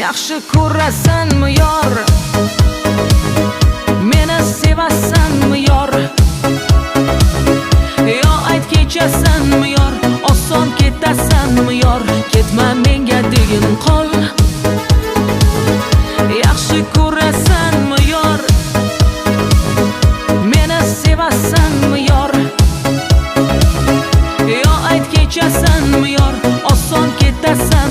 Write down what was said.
Yaxshi ko'rasanmi, yor? Meni sevasanmi, yor? Yo ayt, kechasanmi, yor? Oson ketasanmi, yor? Ketma menga, degin, qol.